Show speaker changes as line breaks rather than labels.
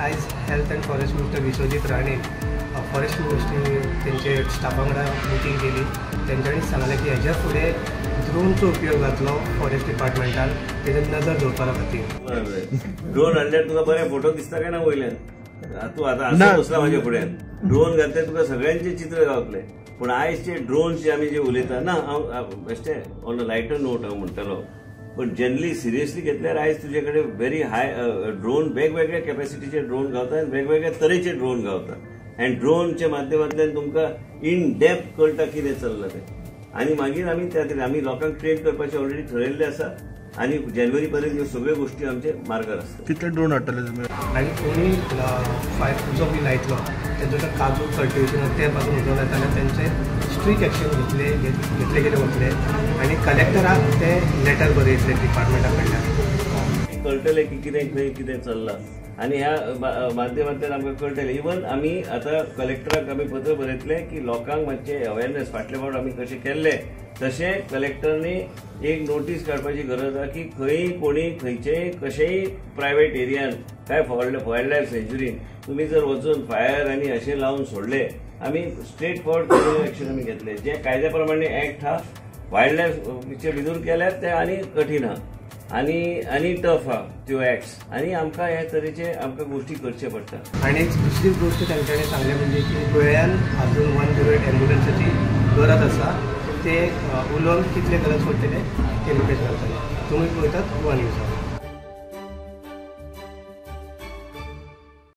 आयज health and forest minister Vishwajit Rane forest ministry तेंचे स्टाफा वांगडा मिटींग केली. तेंच्यांनी सांगलें की हेज्या फुडें ड्रोनचो उपयोग जातलो फॉरेस्ट डिपार्टमेंटान तेजेर नजर दवरपा खातीर.
ड्रोन हाडल्यार तुका बरे फोटो दिसता काय ना वयल्यान? तूं आतां आसा बसला म्हाज्या फुड्यान, ड्रोन घातल्यार तुका सगळ्यांचे चित्र गावतले. पूण आयज जे ड्रोन जे आमी जे उलयता ना, हांव बेश्टें ऑन अ लायटर नोट हांव म्हणटालो, पण जनरली सिरियसली घेतल्यार आयज तुजे कडेन व्हेरी हाय ड्रोन, वेगवेगळ्या कॅपॅसिटीचे ड्रोन गावता आनी वेगवेगळ्या तरेचे ड्रोन गावता. आनी ड्रोनच्या माध्यमांतल्यान तुमकां इन डेप्थ कळटा कितें चल्लां तें. आनी मागीर आमी त्या तरेन आमी लोकांक ट्रेन करपाचें ऑलरेडी ठरयल्लें आसा आनी जानेवारी पर्यंत ह्यो सगळ्यो गोश्टी आमचे मार्गार आसता.
कितले ड्रोन हाडटले तुमी?
आनी कोणी फायर उजो बी लायतलो तेजो जर काजू कल्टिवेशन ते पासून उजो लायता जाल्यार तेंचे स्ट्रीक एक्शन घेतले गेले वतले आनी कलेक्टराक ते लेटर बरयतले डिपार्टमेंटा कडल्यान.
कळटलें की कितें खंय कितें चल्लां आनी ह्या माध्यमांतल्यान आमकां कळटलें. इवन आमी आतां कलेक्टराक आमी पत्र बरयतलें की लोकांक मातशें अवेरनेस फाटले फावट आमी कशें केल्लें तशें कलेक्टरनी एक नोटीस काडपाची गरज आसा की खंय कोणी खंयचेय कशेंय प्रायवेट एरियान काय वायल्ड लायफ सेंच्युरीन तुमी जर वचून फायर आनी अशें लावन सोडले, आमी स्ट्रेट फॉरवर्ड क्रिमिनल एक्शन आमी घेतले. जे कायद्या प्रमाणे एक्ट आहा वायल्ड लायफचे भितर केल्यार ते आनी कठीण आहा आनी आनी टफ आहा त्यो एक्ट्स आनी आमकां हे तरेचे आमकां गोश्टी करचे पडटा.
आनी दुसरी गोश्ट तांच्यांनी सांगलें म्हणजे की गोंयान अजून 108 एम्बुलन्साची गरज आसा, ते उलोवन कितले गरज पडटले ते रिक्वेस्ट घालतले. तुमी पळयतात गोवा न्यूजार.